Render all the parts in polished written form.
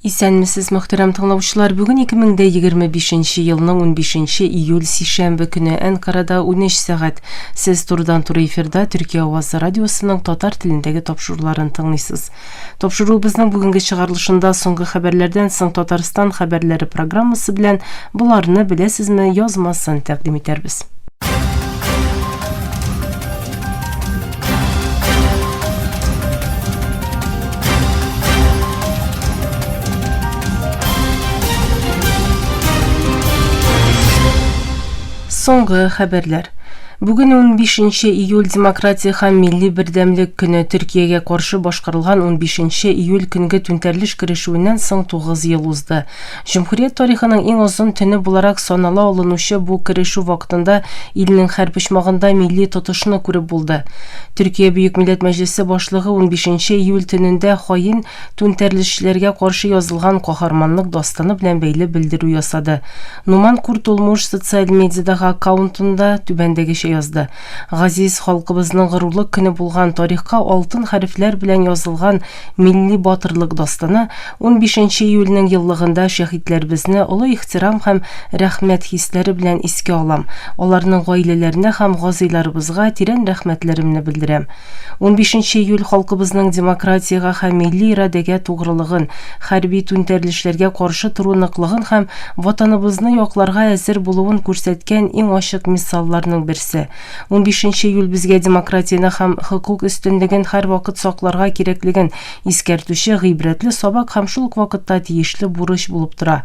Исәнмесез, мөхтәрәм тыңлаучылар. Бүген 2025 елның 15 июль сишәмбе көне Әнкарада 13 сәгать. Сез турыдан-туры эфирда Төркия авазы радиосының татар телендәге тапшыруларын тыңлыйсыз. Тапшыруыбызның бүгенге чыгарылышында соңгы хәбәрләрдән соң Татарстан хәбәрләре программасы белән боларны беләсезме язмасын тәкъдим итәрбез. Соңгы хәбәрләр. Бүген 15 июль Демократия һәм милли бердәмлек көне. Төркиягә каршы башкарылган 15 июль көнге түнтәрелеш керешүеннән соң 9 ел узды. Җөмһүрият тарихының иң озын төне буларак санала алынучы бу керешү вакытында илнең һәр почмагында милли тотышны күреп булды. Төркия Бөек Милләт Мәҗлесе башлыгы унбишенче июль төнендә хаин түнтәрелешчеләргә каршы язылган каһарманлык дастаны белән бәйле белдерү ясады. Нуман Куртулмуш социаль медиадагы аккаунтында түбәндәгечә язды, Газиз халкыбызның горурлык көне булган тарихка алтын хәрефләр белән язылган Милли батырлык дастаны унбишенче июльнең еллыгында шәһитләребезне олы ихтирам һәм рәхмәт хисләре белән искә алам, аларның гаиләләренә һәм газыйларыбызга тирән рәхмәтләремне белдерәм. Унбишенче июль халкыбызның демократиягә һәм милли ирадәгә тугрылыгын, хәрби түнтәрелешләргә каршы тору ныклыгын һәм Ватаныбызны якларга әзер булуын күрсәткән иң ачык мисалларның берсе. Унбишенче июль безгә демократияне һәм хокук өстенлеген һәрвакыт сакларга кирәклеген искәртүче гыйбрәтле сабак һәм шул ук вакытта тиешле бурыч булып тора.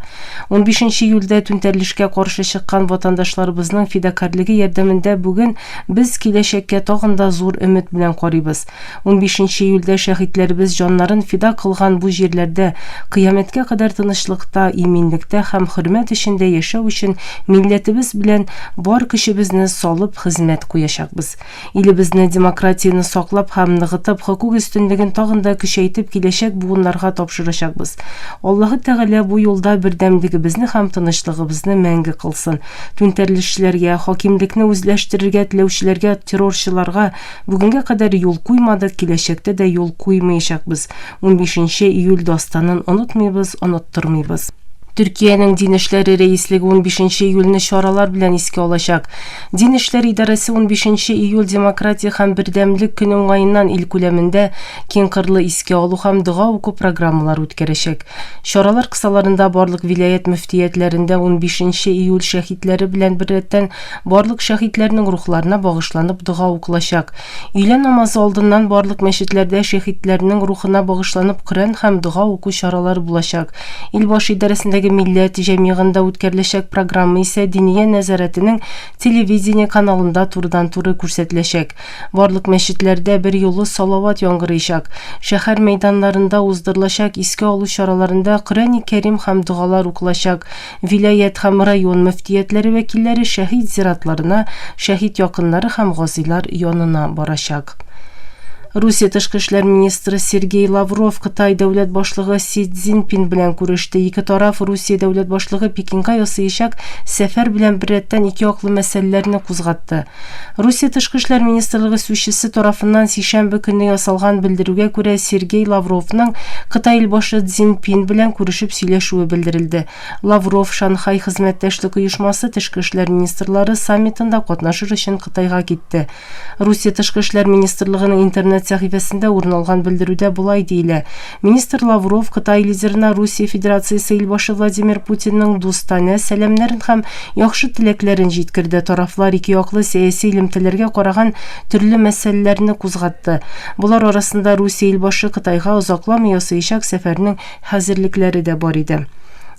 Унбишенче июльдә түнтәрелешкә каршы чыккан ватандашларыбызның фидакарьлеге ярдәмендә бүген без киләчәккә тагын да зур өмет белән карыйбыз. Унбишенче июльдә шәһитләребез җаннарын фида кылган бу җирләрдә кыямәткә кадәр тынычлыкта, иминлектә һәм хөрмәт эчендә яшәү өчен милләтебез белән бар көчебезне салып хезмәт куячакбыз. Илебезне, демократияне саклап һәм ныгытып, хокук өстенлеген тагын да көчәйтеп киләчәк буыннарга тапшырачакбыз. Аллаһы Тәгалә бу юлда бердәмлегебезне һәм тынычлыгыбызны мәңге кылсын. Түнтәрелешчеләргә, хакимлекне үзләштерергә теләүчеләргә, террорчыларга Бүгенгә кадәр юл куймадык, киләчәктә дә юл куймаячакбыз. Унбишенче июль дастанын онытмыйбыз, оныттырмыйбыз. Төркиянең Дин эшләре рәислеге унбишенче июльне чаралар белән искә алачак. Дин эшләре идарәсе унбишенче июль Демократия һәм бердәмлек көне уңаеннан ил күләмендә киңкырлы искә алу һәм дога уку программалары үткәрәчәк. Чаралар кысаларында барлык вилаять мөфтиятләрендә унбишенче июль шәһитләре белән беррәттән Барлык шәһитләрнең рухларына багышланып дога укылачак. Өйлә намазы алдыннан барлык мәчетләрдә шәһитләрнең рухына багышланып Коръән һәм дога уку чаралары булачак. Илбашы идарәсендәге Милләт җәмигында үткәреләчәк программа исә Диния нәзарәтенең телевидение каналында турыдан-туры күрсәтеләчәк. Барлык мәчетләрдә берьюлы салават яңгырыйчак. Шәһәр мәйданнарында уздырылачак искә алу чараларында Коръәни Кәрим һәм догалар укылачак. Вилаять һәм район мөфтиятләре вәкилләре шәһит зиратларына, шәһит якыннары һәм газыйлар янына барачак. Русия тышкы эшләр министры Сергей Лавров Кытай дәүләт башлыгы Си Цзиньпин белән күреште. Ике тараф Русия дәүләт башлыгы Пекинга ясыячак сәфәр белән беррәттән ике яклы мәсьәләләрне кузгатты. Русия тышкы эшләр министрлыгы сүзчесе тарафыннан сишәмбе көнне ясалган белдерүгә күрә, Сергей Лавровның Кытай илбашы Цзиньпин белән күрешеп сөйләшүе белдерелде. Лавров Шанхай хезмәттәшлек оешмасы тышкы эшләр министрлары саммитында катнашыр өчен Кытайга китте. Русия тышкы эшләр министрлыгының интернет сәхифәсендә урын алган белдерүдә болай диелә, Министр Лавров Кытай лидерына Русия Федерациясе илбашы Владимир Путинның дустанә сәламнәрен һәм яхшы теләкләрен җиткерде. Тарафлар икеяклы сәяси элемтәләргә караган төрле мәсьәләләрне кузгатты. Болар арасында Русия илбашы Кытайга озакламый ясыячак сәфәрнең хәзерлекләре дә бар иде.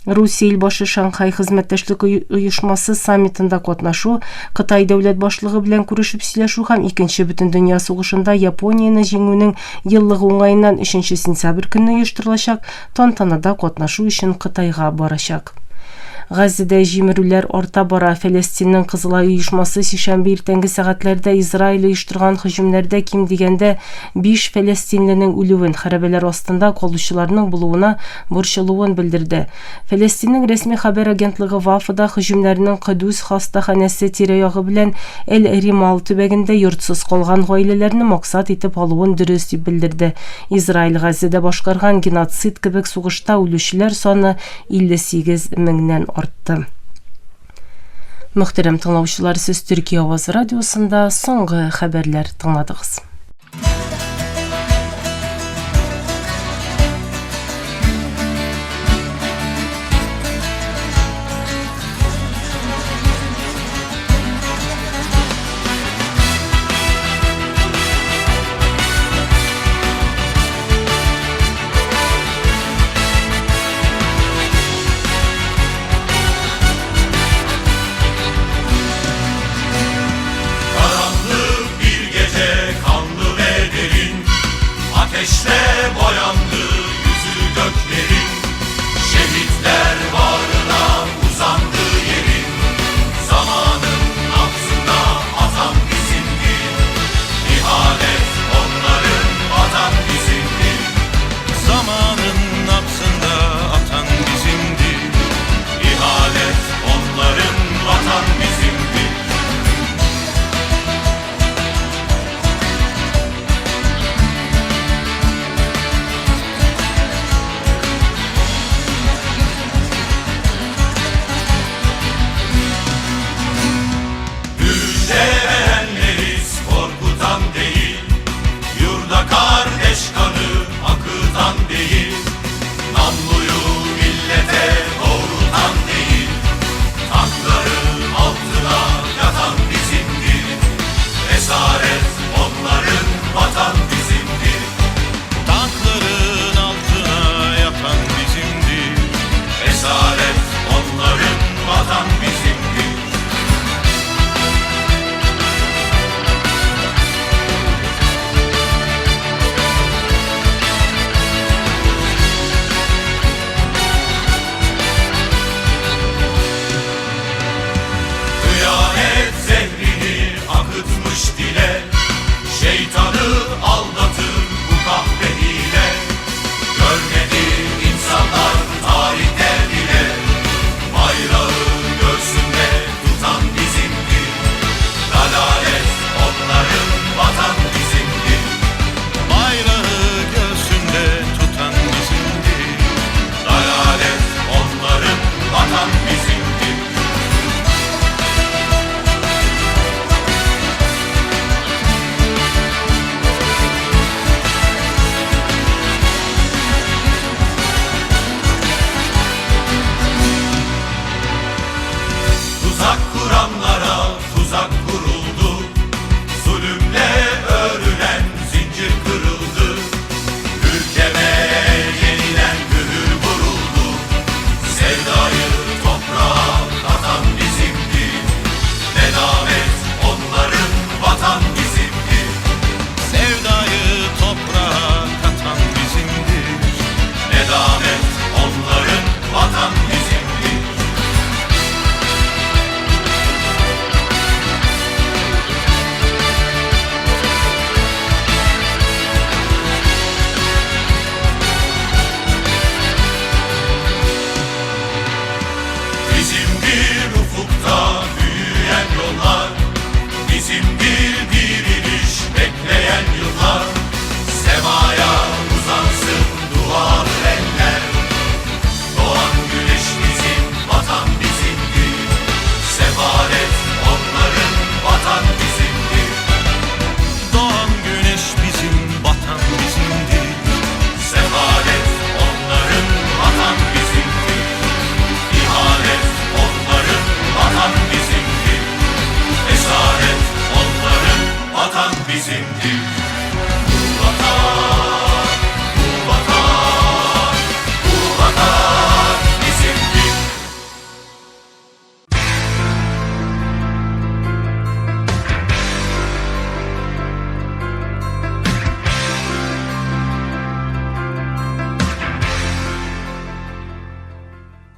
Русия илбашы Шанхай хезмәттәшлек оешмасы саммитында катнашу, Кытай дәүләт башлыгы белән күрешеп сөйләшү һәм Икенче бөтендөнья сугышында Японияне җиңүнең еллыгы уңаеннан өченче сентябрь көнне оештырылачак тантанада катнашу өчен Кытайга барачак. Газзәдә җимерүләр арта бара. Фәләстиннең Кызыл Ай оешмасы сишәмбе иртәнге сәгатьләрдә Израиль оештырган һөҗүмнәрдә ким дигәндә биш фәләстинленең үлүен, хәрабәләр астында калучыларның булуына борчылуын белдерде. Фәләстиннең рәсми хәбәр агентлыгы Вафа да һөҗүмнәрнең Кодүс хастаханәсе тирә-ягы белән Эль-Римал төбәгендә йортсыз калган гаиләләрне максат итеп алуын дөрес дип белдерде. Израиль Газзәдә башкарган геноцид кебек сугышта үлүчеләр саны 58 меңнән артты. Мөхтәрәм тыңлаучылар, сез Төркия авазы радиосында соңгы хәбәрләр тыңладыгыз. Karanlık bir gece.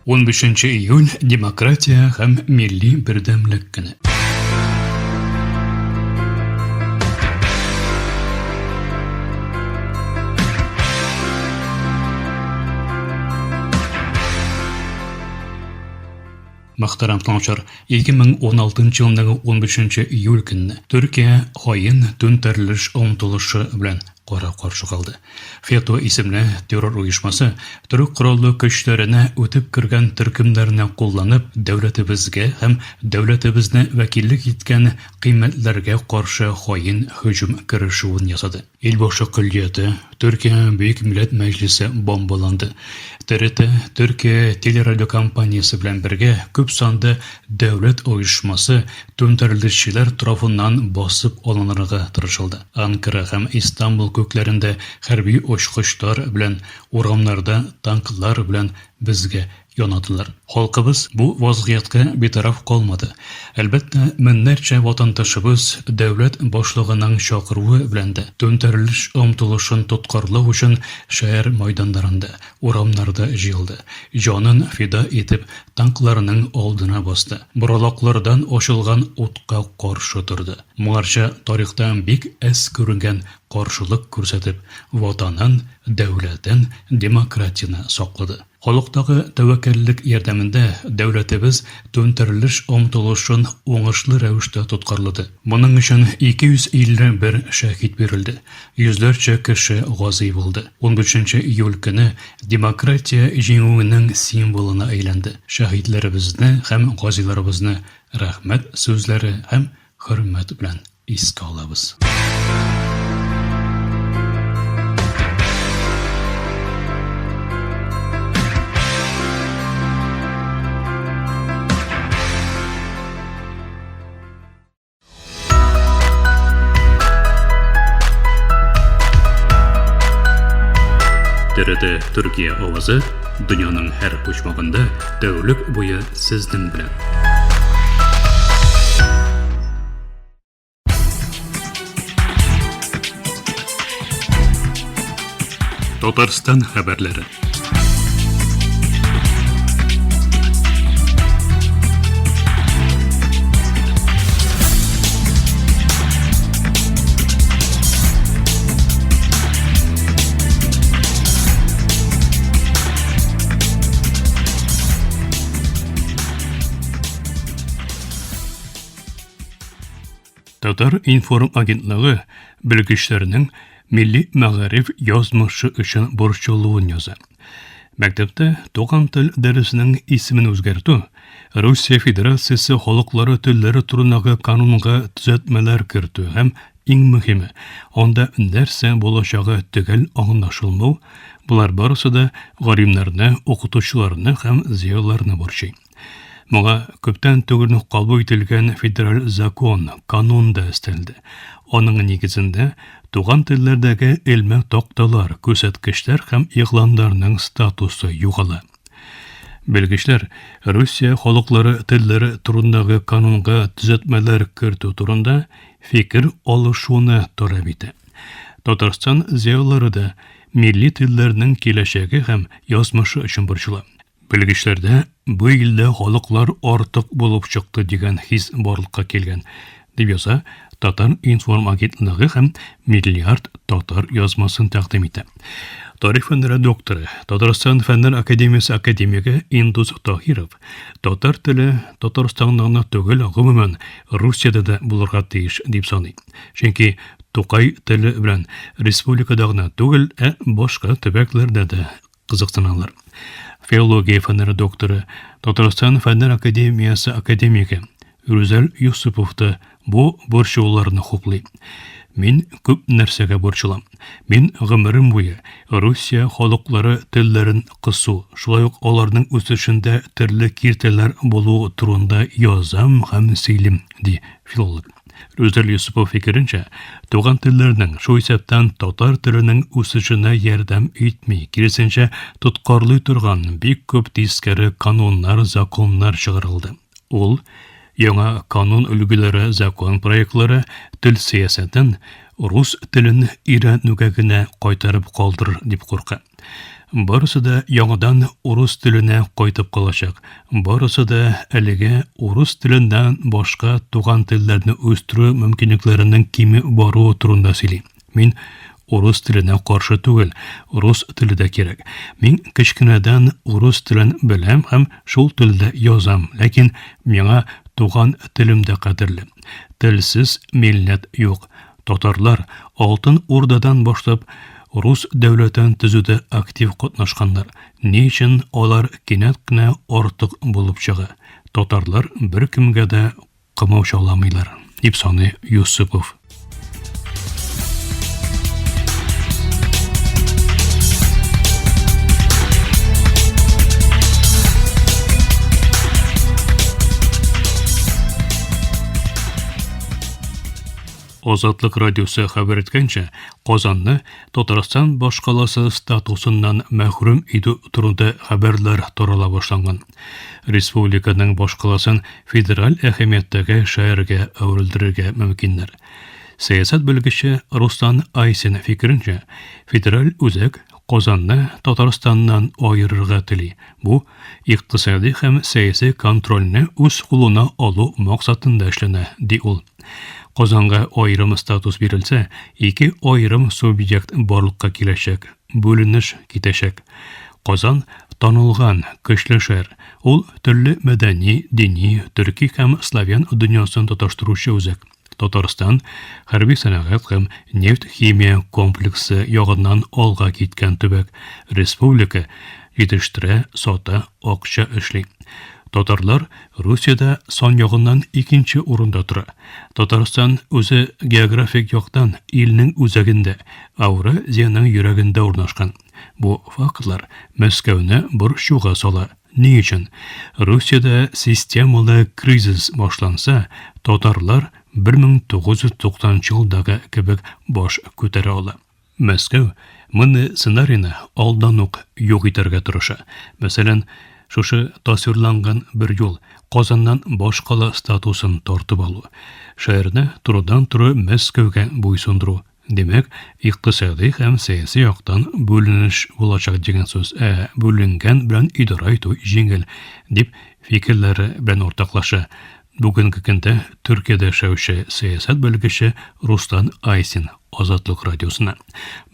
15 июль демократия һәм милли бердәмлек көне. Мөхтәрәм тыңлаучылар, 2016 елның 15 июль көнне Төркия хаин түнтәрелеш омтылышы белән кара-каршы калды. ФЕТО исемле террор оешмасы төрек кораллы көчләренә үтеп кергән төркемнәрне кулланып, дәүләтебезгә һәм дәүләтебезне вәкиллек иткән кыйммәтләргә каршы хаин һөҗүм керешүен ясады. Илбашы көллияте, Төркия Бөек Милләт Мәҗлесе бомбаланды. ТРТ, Төркия телерадиокомпаниясе белән бергә күп санда дәүләт оешмасы түнтәрелешчеләр тарафыннан басып алынырга тырышылды. Анкара һәм Истанбул күкләрендә хәрби очкычлар белән, урамнарда танклар белән безгә янадылар. Халкыбыз бу вазгыятькә битараф калмады. Әлбәттә, меңнәрчә ватандашыбыз дәүләт башлыгының чакыруы белән дә түнтәрелеш омтылышын тоткарлау өчен шәһәр майданнарында, урамнарда җыелды, җанын фида итеп танкларның алдына басты, боралаклардан ачылган утка каршы торды. Моңарчы тарихта бик әз күренгән каршылык күрсәтеп, Ватанын, дәүләтен, демократияне саклады. Халыктагы тәвәккәллек ярдәмендә дәүләтебез түнтәрелеш омтылышын уңышлы рәвештә тоткарлады. Моның өчен 251 шәһит бирелде, йөзләрчә кеше гази булды. Унбишенче июль көне демократия җиңүенең символына әйләнде. Шәһитләребезне һәм газиларыбызны рәхмәт сүзләре һәм хөрмәт белән искә алабыз. ТРТ Төркия авазы дөньяның һәр почмагында тәүлек буе сезнең белән. Татарстан хәбәрләре. Татар-информ агентлыгы белгечләренең милли мәгариф язмышы өчен борчылуын яза. Мәктәптә туган тел дәресенең исемен үзгәртү, Русия Федерациясе халыклары телләре турындагы канунга төзәтмәләр кертү һәм иң мөһиме, анда нәрсә булачагы төгәл аңлашылмау, болар барысы да галимнәрне, укытучыларны һәм зыялыларны борчый. Моңа күптән түгел кабул ителгән федераль закон, канун да өстәлде. Аның нигезендә туган телләрдәге элмә такталар, күрсәткечләр һәм игъланнарның статусы югала. Белгечләр Русия халыклары телләре турындагы канунга төзәтмәләр кертү турында фикер алышуны таләп итә. Татарстан зыялылары да милли телләрнең киләчәге һәм язмышы өчен борчыла. Белгечләрдә бу илдә халыклар артык булып чыкты дигән хис барлыкка килгән, дип яза Татар-информ агентлыгы һәм Миллиард татар язмасын тәкъдим итә. Тарих фәннәре докторы, Татарстан Фәннәр академиясе академигы Индус Таһиров татар теле Татарстанда гына түгел, гомумән, Русиядә дә булырга тиеш дип саный. Чөнки Тукай теле белән республикада гына түгел, ә башка төбәкләрдә дә кызыксыналар. Филология фәннәре докторы, Татарстан Фәннәр академиясе академигы Рүзәл Юсупов та бу борчылуларны хуплый. Мин күп нәрсәгә борчылам. Мин гомерем буе Русия халыклары телләрен кысу, шулай ук аларның үсешендә төрле киртәләр булу турында язам һәм сөйлим, ди филолог. Рүзәл Юсупов фикеренчә, туган телләрнең, шул исәптән татар теленең үсешенә ярдәм итми, киресенчә, тоткарлый торган бик күп тискәре кануннар, законнар чыгарылды. Ул яңа канун өлгеләре, закон проектлары тел сәясәтен рус телен өйрәнүгә генә кайтарып калдырыр дип курка. Барысы да яңадан урыс теленә кайтып калачак. Барысы да әлегә урыс теленнән башка туган телләрне үстерү мөмкинлекләренең кими баруы турында сөйли. Мин урыс теленә каршы түгел, рус теле дә кирәк. Мин кечкенәдән урыс телен беләм һәм шул телдә язам, ләкин миңа туган телем дә кадерле. Телсез милләт юк. Татарлар Алтын Урдадан башлап рус дәүләтен төзүдә актив катнашканнар. Ни өчен алар кинәт кенә артык булып чыга? Татарлар беркемгә дә комаучауламыйлар, дип саный Юсупов. Азатлык радиосы хәбәр иткәнчә, Казанны Татарстан башкаласы статусыннан мәхрүм итү турында хәбәрләр тарала башланган. Республиканың башкаласын федераль әһәмияттәге шәһәргә әверелдерергә мөмкиннәр. Сәясәт белгече Руслан Айсин фикеренчә, федераль үзәк Казанны Татарстаннан аерырга тели. Бу икътисади һәм сәяси контрольне үз кулына алу максатында эшләнә, ди ул. Казанга аерым статус бирелсә, ике аерым субъект барлыкка киләчәк, бүленеш китәчәк. Казан танылган, көчле шәһәр. Ул төрле мәдәни, дини, төрки һәм славян дөньясын тоташтыручы үзәк. Татарстан хәрби сәнәгать һәм нефть-химия комплексы ягыннан алга киткән төбәк. Республика җитештерә, сата, акча эшли. Татарлар Русиядә сан ягыннан икенче урында тора. Татарстан үзе географик яктан илнең үзәгендә, Ауразиянең йөрәгендә урнашкан. Бу фактлар Мәскәүне борчуга сала. Ни өчен? Русиядә системалы кризис башланса, татарлар 1990 елдагы кебек баш күтәрә ала. Мәскәү мондый сценарийны алдан ук юк итәргә тырыша. Мәсәлән, шушы тасвирланган бер юл, Казаннан башкала статусын тартып алу, шәһәрне турыдан-туры Мәскәүгә буйсындыру, димәк, икътисади һәм сәяси яктан бүленеш булачак дигән сүз, ә бүленгән белән идарә итү җиңел, дип фикерләре белән уртаклаша Бүгенге көндә Төркиядә яшәүче сәясәт белгече Руслан Айсин Азатлык радиосына.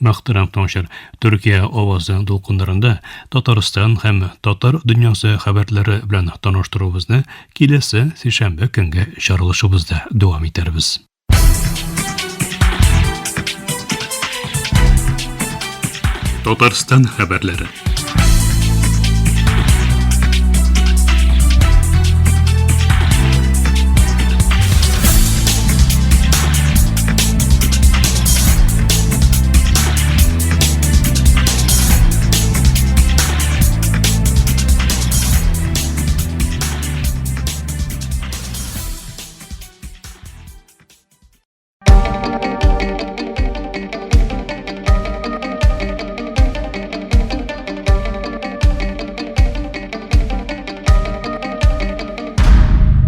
Мөхтәрәм тыңлаучылар, Төркия авазы дулкыннарында Татарстан һәм татар дөньясы хәбәрләре белән таныштыруыбызны киләсе сишәмбе көнге чыгарылышыбызда дәвам итәрбез. Татарстан хәбәрләре.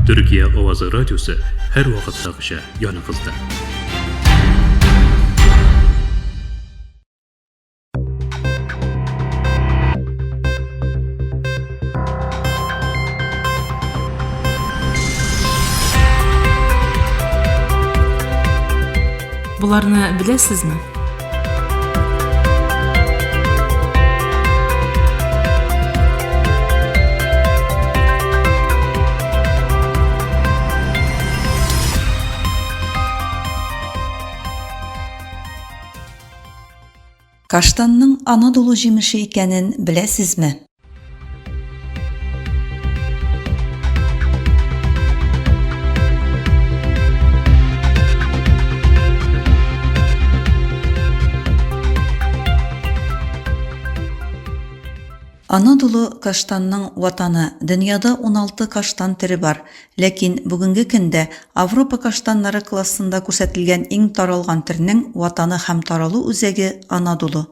Төркия авазы радиосы һәр вакыттагыча яныгызда. Боларны беләсезме? Каштанның Анадолу җимеше икәнен беләсезме? Анадолу каштанның ватаны, дөньяда 16 каштан төре бар, ләкин бүгенге көндә Авропа каштаннары классында күрсәтелгән иң таралган төрнең ватаны һәм таралу үзәге Анадолу.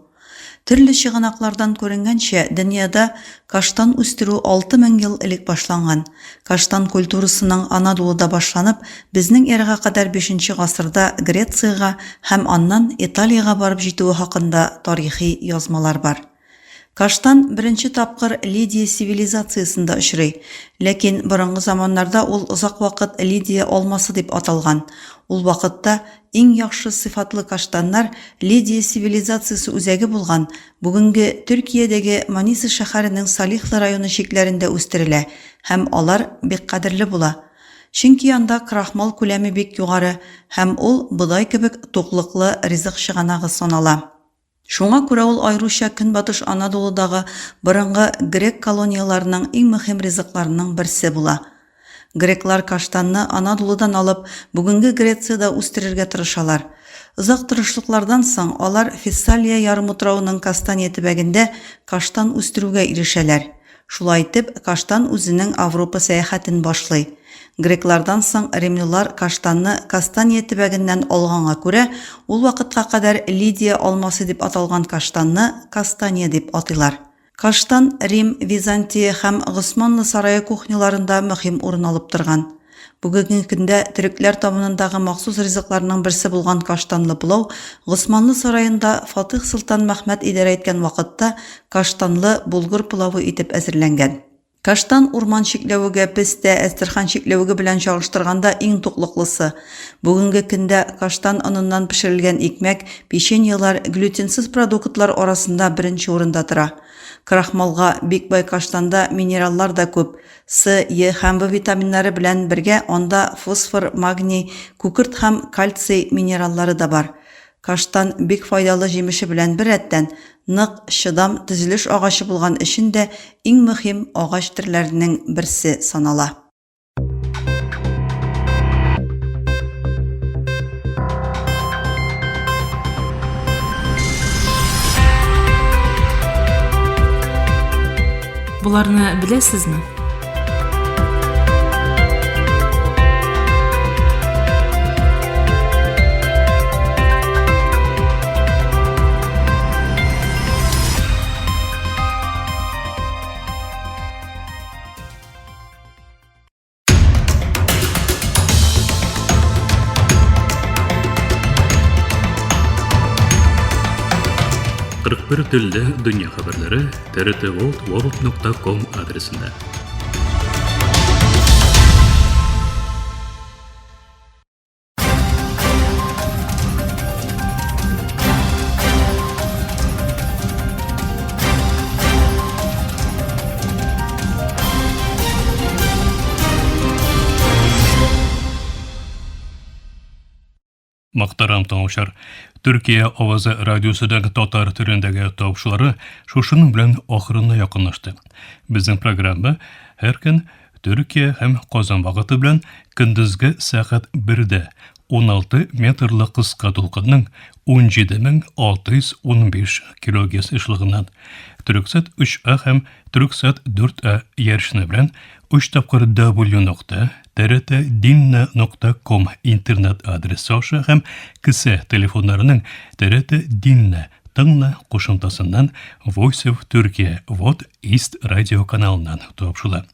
Төрле чыганаклардан күренгәнчә, дөньяда каштан үстерү 6000 ел элек башланган. Каштан культурасының Анадолуда башланып, безнең эрага кадәр бишенче гасырда Грециягә һәм аннан Италиягә барып җитүе хакында тарихи язмалар бар. Каштан беренче тапкыр Лидия цивилизациясендә очрый. Ләкин борынгы заманнарда ул озак вакыт Лидия алмасы дип аталган. Ул вакытта иң яхшы сыйфатлы каштаннар Лидия цивилизациясе үзәге булган бүгенге Төркиядәге Маниса шәһәренең Салихлы районы чикләрендә үстерелә һәм алар бик кадерле була. Чөнки анда крахмал күләме бик югары һәм ул бодай кебек туклыклы ризык чыганагы санала. Шуңа күрә ул аеруча Көнбатыш Анадолудагы борынгы грек колонияләренең иң мөһим ризыкларының берсе була. Греклар каштанны Анадолудан алып, бүгенге Грециядә үстерергә тырышалар. Озак тырышлыклардан соң, алар Фессалия ярымутравының Кастания төбәгендә каштан үстерүгә ирешәләр. Шулай итеп, каштан үзенең Авропа сәяхәтен башлый. Греклардан соң римлылар каштанны Кастания төбәгеннән алганга күрә, ул вакытка кадәр Лидия алмасы дип аталган каштанны Кастания дип атыйлар. Каштан Рим, Византия һәм Госманлы сарае кухняларында мөһим урын алып торган. Бүгенге көндә төрекләр табынындагы махсус ризыкларның берсе булган каштанлы пылау Госманлы сараенда Фатыйх солтан Мәхмәт идарә иткән вакытта каштанлы булгур пылавы итеп әзерләнгән. Каштан урман чикләвеге, пестә, әстерхан чикләвеге белән чагыштырганда иң туклыклысы. Бүгенге көндә каштан оныннан пешерелгән икмәк, печеньелар глютенсыз продуктлар арасында беренче урында тора. Крахмалга бик бай каштанда минераллар да күп, С, Е һәм В витаминнары белән бергә анда фосфор, магний, күкерт һәм кальций минераллары да бар. Каштан бик файдалы җимеше белән беррәттән, нык, чыдам төзелеш агачы булган өчен дә иң мөһим агач төрләренең берсе санала. Боларны беләсезме? Кырык бер телдә дөнья хәбәрләре trtworldworld.com адресында. Мөхтәрәм тыңлаучылар, Төркия авазы радиосының татар телендәге тавышлары шушының белән ахырына якынлашты. Безнең программа һәр көн Төркия һәм Казан вакыты белән көндезге сәгать 1-дә 16 метрлы кыска дулкынның 17615 килогерц ешлыгыннан Төрксат 3А һәм Төрксат 4А ярышны белән 3 тапкыр W нокта trtdinna нокта ком интернет адресы аша һәм кесә телефоннарының TRT Dinna тыңла кушымтасыннан Voice of Turkey Вот East радио каналыннан тапшыла.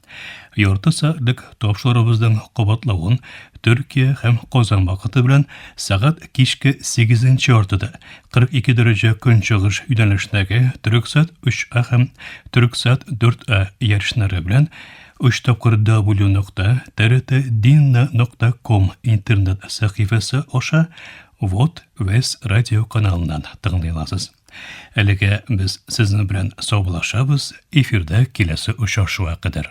Ярты сәгатьлек тапшыруыбызның кабатлавын Төркия һәм Казан вакыты белән сәгать кичке 8 яртыда 42 дәрәҗә көнчыгыш юнәлешендәге Төрексат 3А һәм Төрексат 4А ярышлары белән 3 тапкыр W нокта trtdinna нокта ком интернет сәхифәсе аша Вот Вес радио каналыннан тыңлый аласыз. Әлегә без сезнең белән саубуллашабыз, эфирда киләсе очрашуга кадәр.